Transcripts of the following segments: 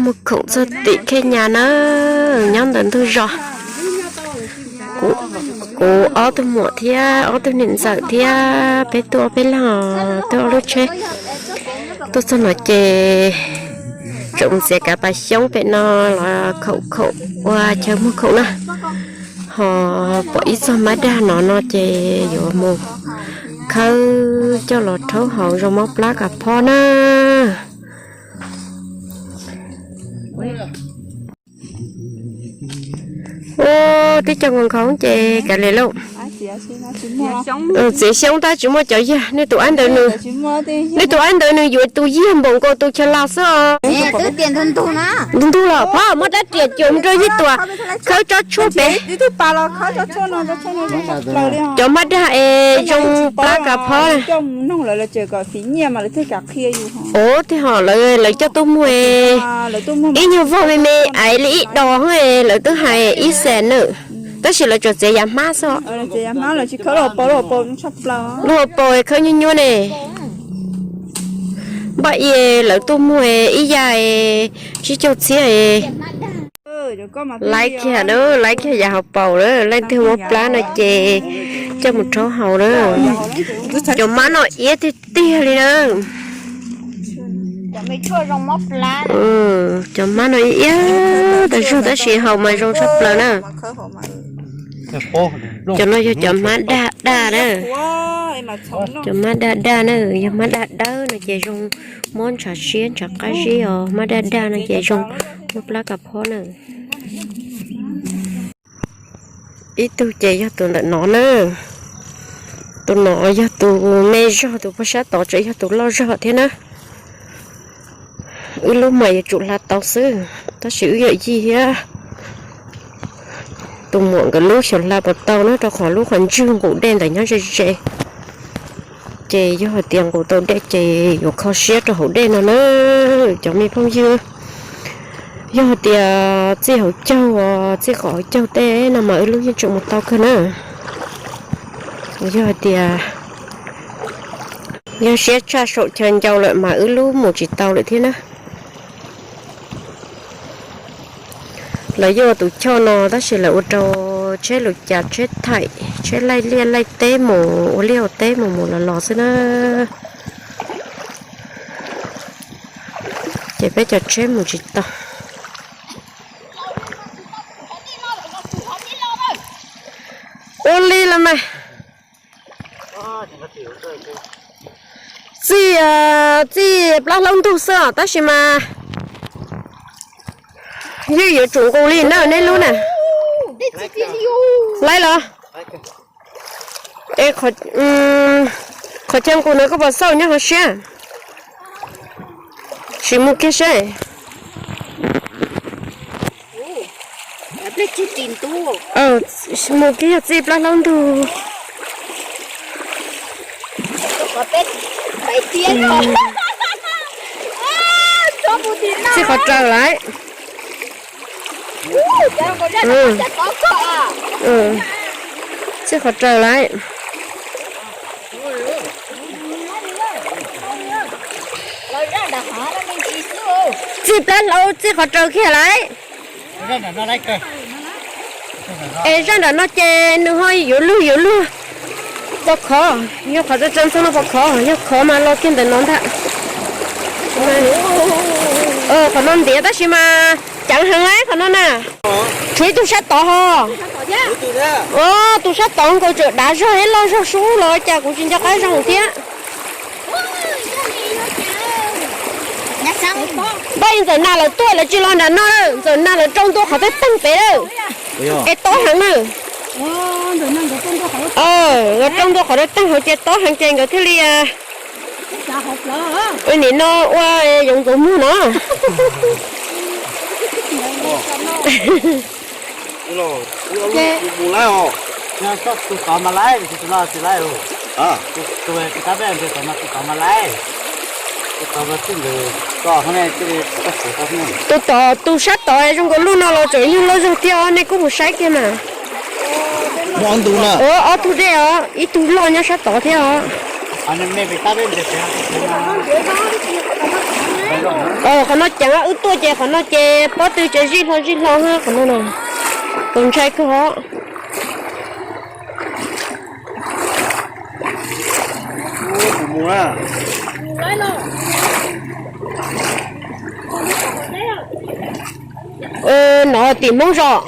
Muag khoom txog tim Khej Nyas na, nyob ntawm ntug zos. Kuv ob tug muam thiab ob tug niam ntxawm thiab peb tuaj ob peb leeg, tuaj ob lub tsheb. Tuaj txog no ces tseem mus txiav kav pas xyoob pem no los khaum khaum ua chaw muag khoom na. Ho pom ib txog mab dag no no ces yuav mus khawb coj los rhaub haus zoo mob plab kas phob na. Ua tib co nkaus nkhaus ces kav liam lauj. Txiav xyoob tab tsis muaj cov yag. Nej tus ab ntawd nws, nej tus ab ntawd nws yuav tus yag npaum nkaus tus chaw las xwb os. Ntug ntug los phob muab rab riam cuam mus rau yij tuam khawb tsob tshuaj pem. Cov mab dag es zoo plab kas phob. Ov, tej ho lawv coj tuaj muag, ib nyuag vog me me aiv li ib dos lawv twb hais ib xees nawb, tab sis lawv tsuas txiav yav hmab xwb. Lub hauv paus khawb nyuaj nyuaj ne. Npaj i lawv tuaj muag ib yam tsib caug txhiab. Laib kiag, laib kiag yav hauv paus lawm, leej twg mob plab no ces coj mus rhaub haus na. Cov mab no iab tiag tiag li na. Cov mab no iab tas zog tab sis haus mas zoo tshaj plaws na. Cov no yog cov mab daj daj na. Cov mab daj daj na, yog mab daj dawb no ces zoo mob ntshav siab ntshav qab zib os, mab daj daj no ces zoo mob plab kas phob na. Ib tug ces yog tus ntawm no na, tus no yog tus me zog, tus puag sab tod tseem yog tus loj zog thiab na. Wb lub mas yuav tsum hla tau xwb, tab sis wb yawm yij thiab tus muam nkawd lub xyaum hla puas tau na, rau qhov lub qhov ntswg nqus dej ntawd nyob ze ze. Ces yog hais tias nqus tau dej ces yuav kho siab rau hauv dej no na, cov me phooj ywg. Yog hais tias txij hauv caug, txij qhov hauv caug tej no mas wb lub yeej tseem mus tau kawg na. Yog hais tias yog siab tshaj saum chaw ncau lawm mas wb lub mus tsis tau lawm thiab na. Lawv yuav tus choj no tab sis lawv ua rau tsheb lus cas tsheb thaim tsheb laij liaj laij teb mus ua liaj ua teb mus mus los los xwb na. Ces peb cov tsheb mus tsis tau. Ua li los mas. Txij, txij plab hlaub ntug xwb os, tab sis mas yeej yuav tsum nqus li na nej lub na. Laib los? Es qhov chaw nqus no koj puas xauj nyob hauv siab? Sim mus kiag seb. Mus kiag yog txij plab hlaub ntug. Txij qhov raws lawm. Txij qhov raws lawm. Txij plab hlaub txij qhov raws kiag lawm. Es zaj nram no ces nws ho yuav luag yuav luag. Pos khov, yog qhov tsa tsa ntxhov no pos khov, yog khov mas los kiag ntawm no ntag. Qhov no ntiav tab sis mas ceev heev qhov no na. Tshuav ib tug sab tod ho. Tus sab tod nkaus tseem dav zog thiab loj zog sub los cas kuv tsis nco qab zoo thiab. Npaj ntxawm nas lawv tuaj lawv tsis los nram no, ntxawm nas lawv rau ntua qhov tej teeg pem lawm. Es tob heev na. Lawv rau ntua qhov tej teeg hauv ces tob heev ces nkawd thiaj li ua nim no ua yoov ntxuav muag no. Tus tod, tus sab tod zoo nkaus lub no los tseem yog loj zog thiab os, nej kuj mus saib kiag mas. Ob tug dej os, ib tug loj nyob sab tod thiab os. Qhov no ceev, wb tuaj ces qhov no ces pob tw ces zij hlo zij hlo qhov no na. Tus ntshai kawg os. No tim Hmoob zos,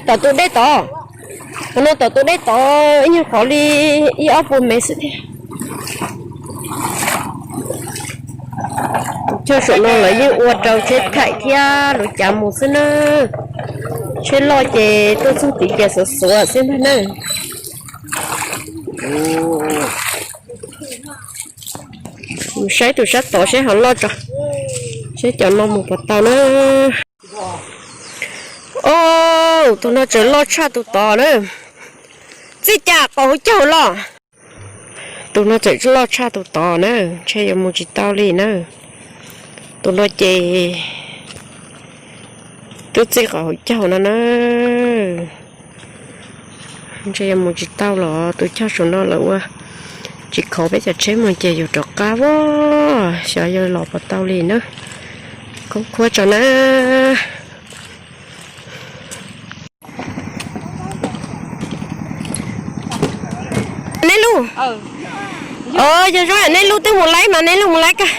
tom tus dej tod. Qhov no tom tus dej tod ib nyuag qhov li ib ob puas mev xwb thiab. Chaw saum no lawv yeej ua rau tsheb thaim thiab luv cav mus xwb na. Tsheb loj ces tuaj txog tid ces xuav xuav xwb ntag na. Mus saib tus sab tod seb ho loj tso, seb cov no mus puas tau na. Tus no tseem loj tshaj tus tod na. Txij cas qaum hauv caug los? Tus no tseem loj tshaj tus tod na, ntshe yuav mus tsis tau li na. Tus no ces twb txij qaum hauv caug no na. Ntshe yuav mus tsis tau los tus caug saum no lawv ua tsis khov peb cov tsheb mus ces yus rov qab as, xyov yuav los puas tau li na. Khoob khuab tso na. Neb lub, yog zoo neb lub twb mus laib mas neb lub mus laib kag.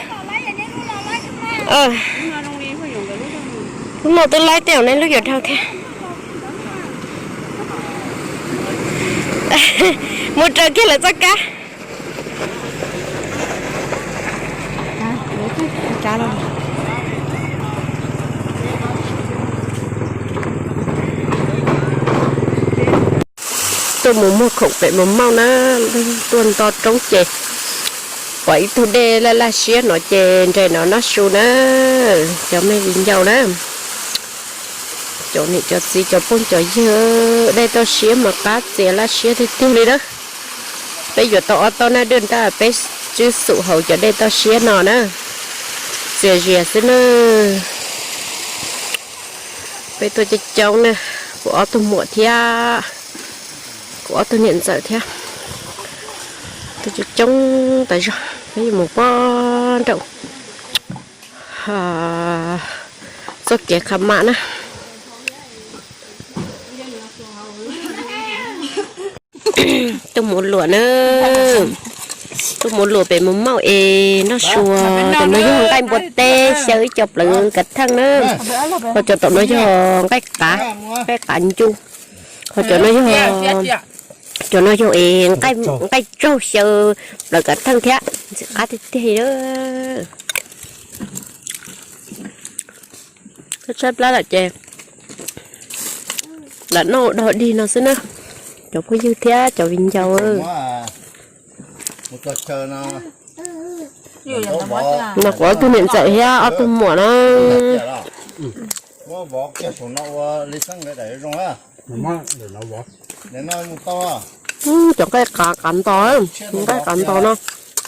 Lub no twb laib tej zaum neb lub yuav dhau thiab. Mus raws kiag lawv txoj kab. Tuaj mus muag khoom pem Mus Mauj na, tuaj nto roob ces pom ib tug dej laj laj siab no ces nres no noj su na, cov me viv ncaus na, cov niam cov txiv cov phooj cov ywg, dej toj siab mas qab txias laj siab tiag tiag li na. Peb yuav tau ob tauj naj dwj nrab peb tswb xum hauv cov dej toj siab no na, txias zias xwb na. Peb tuaj coob coob na, kuv ob tug muam thiab kuv ob tug niam ntxawm thiab, tuaj coob coob tas zog, peb yuav mus puag nraum txoj kev Qhab Mam na. Tuaj mus luam na, tuaj mus luam pem Mus Mauj es noj su. Tom no yog nqaij npua teb xyaw ib co plawv kav theej na, ho cov tom no yog nqaij qav, nqaij qav ncu, ho cov no yog, cov no yog es nqaij tsaug xyaw plawv kav theej thiab, ntxim qab tiag tiag li. Tshaib plab lawm ces lam noj dog dig no xwb na, cov phooj ywg thiab cov viv ncaus. No kuv ob tug niam ntxawm thiab ob tug muam na. Cov nqaij qav qav nto, nqaij qav nto no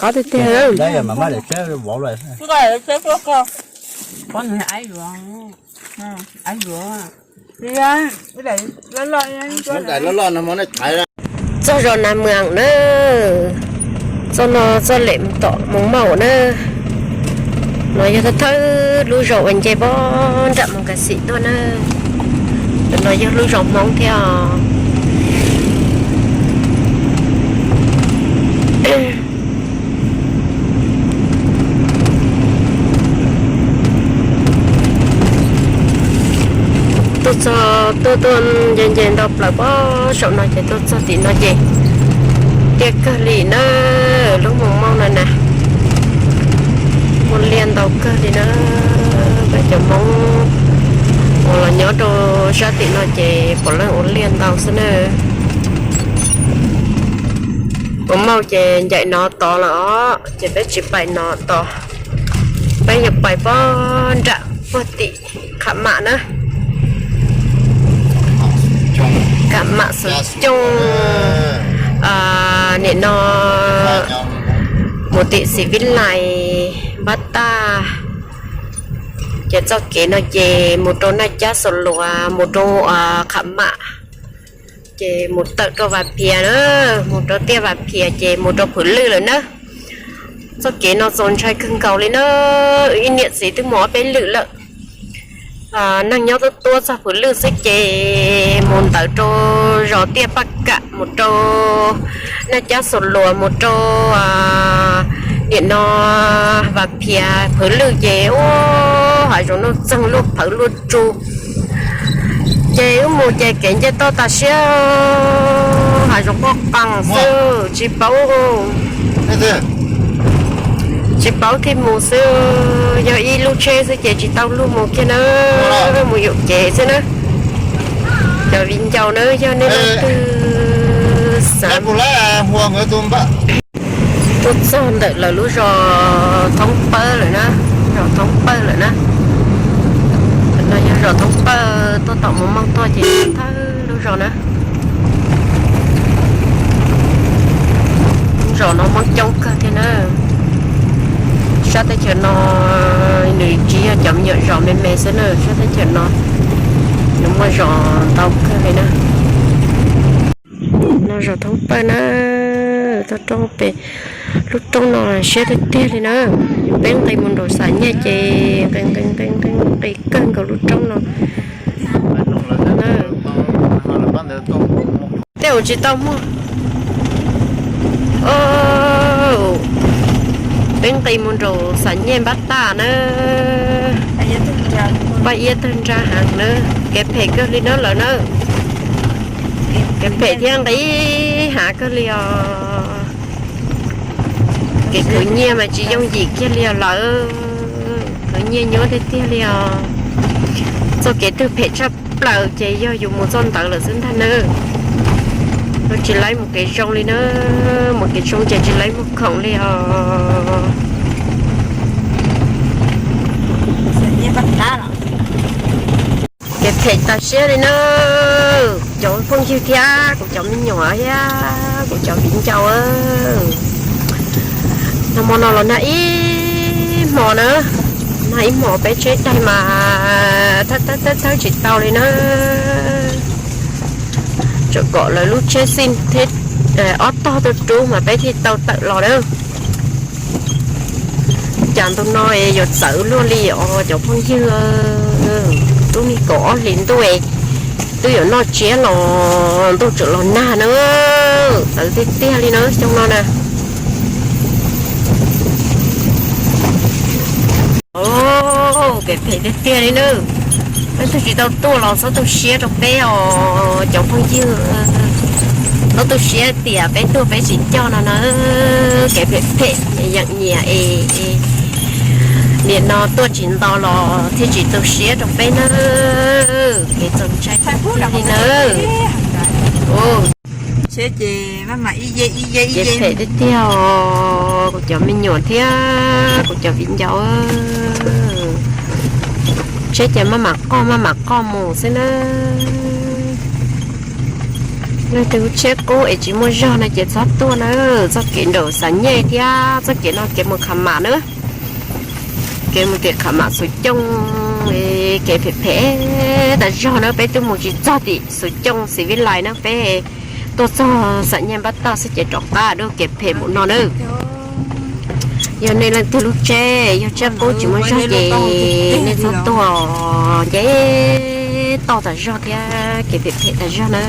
qab tiag tiag. Txog zos Nas Mws na, txoj no txoj lem mus tom Mus Mauj na. No yog thawj thawj lub zos uas nce pob nram Moos Kas Xim tuaj na. Tus no yog lub zos Hmoob thiab os. Tuaj txog tuaj tuaj nce nce ntau plaws pob saum no ces tuaj txog tim no ces tiaj kawg li na. Lub Mus Mauj no na, muaj liaj ntau kawg li na. Peb cov Hmoob uas los nyob rau sab tim no ces puav leej ua liaj ntau xwb na. Mus Mauj ces ncaim no tod lawm os, ces peb tsis pais no tod, peb yuav pais pob nram puag tim Qhab Mam na. Qhab Mam Xov Cooj, nim no mus tim Xim Vib Lais, Npab Taj, ces txoj kev no ces mus rau Naj Cab Xaus Luas, mus rau Qhab Mam, ces mus tawm rau Vas Phias na, mus rau tiaj Vas Phias ces mus rau Phwm Lwj lawm na. Txoj kev no txaus ntshai kawg nkaus li na. Ib niam txiv twb mus ob peb lwm lawm. Neeg nyob tuab tuab txog Phuv Lwj xwb ces mus ntawd rau zos Tiaj Paj Kam, mus rau Naj Cab Xaus Luas, mus rau nim no Vas Phias, Phuv Lwj ces ua hav zoov nuj txeeg luaj phawv luaj tsu. Ces wb mus ces kev nce toj tas siab, hav zoov qoj qees xwb tsis paub, tsis paub thiaj mus xwb. Yog ib lub tsheb xwb ces tsis tau luag mus kiag na, mus yuam kev xwb na. Cov viv ncaus na, yog nej leej twg xav, tuaj txog ntawm lawv lub zos Thoob Pawg lawm na, zos Thoob Pawg lawm na. No yog zos Thoob Pawg, tuaj tom Mus Mooj tuaj ces thawj lub zos na. Zos no Moob coob kawg thiab na. Sab teb chaws no nws tsis yog cov me nyuam zos me me xwb na, sab teb chaws no nws muaj zos ntau kawg li na. No zos Thoob Pawg na, toj roob pem, lub roob no siab tiag tiag li na. Peb nqis mus nraum Xam Nyiaj ces nqis nqis nqis nqis kawg nkaus lub roob no. Tej zaum tsis tau muaj. Peb nqis mus nraum Xam Nyiaj Npab Taj na. Paj Iab tawg nrag heev na. Kev phem kawg li na lawm na. Kev phem thiab nqis hav kawg li os. Kev khwv nyiaj mas tsis yooj yim kiag li os lawm. Khwv nyiaj nyuaj tiag tiag li os. Txoj kev twg phem tshaj plaws ces yog yus mus txoj ntawd lawm xwb ntag na. Tsis laib mus kev zoo li na. Mus kev zoo ces tsis laib mus khoom li os. Kev phem tas siab li na. Cov phooj ywg thiab kuv cov me nyuam thiab kuv cov viv ncaus, nag hmo no los nag ib hmo na, nag ib hmo peb tsheb daig mas thawb thawb tsis tau li na. Tsuas kom lawv lub tsheb xij theb ob tog tuaj rub mas peb thiaj tau tawm los na. Cas ntu no yuav txawv luaj li os cov phooj ywg. Lub me kaum ob hlis ntuj twb yuav noj tsiab los ntuj tseem los nag na. Txawv tiag tiag li na xyoo no na. Kev phem tiag tiag li na. Peb tug tsis tau tuaj los txhob tu siab rau peb os cov phooj ywg. Txhob tu siab tias peb tuaj peb tsis coj no na. Kev phem phem yeem nyiam es nim no tuaj tsis nto los thiaj tsis tu siab rau peb na. Kev txaus ntshai tiag li na. Kev phem tiag tiag os kuv cov me nyuam thiab kuv cov viv ncaus. Tsheb ces maj mam qoj maj mam qoj mus xwb na. Leej twg tsheb qub es tsis muaj zog no ces txhob tuaj na. Txoj kev nraum Xam Nyiaj thiab txoj kev no kev mus Khav Mam na. Kev mus tim Khav Mam Xuv Cooj, kev phem phem tas zog na, peb twb mus tsis txog tim Xuv Cooj Xiv Vij Lais na, peb tuaj txog Xam Nyiaj Npab Toj xwb ces rov qab dua kev phem mus no na. Yog nej leej twg lub tsheb yog tsheb qub tsis muaj zog ces nej txhob tuaj, nce toj tas zog thiab kev phem phem tas zog na.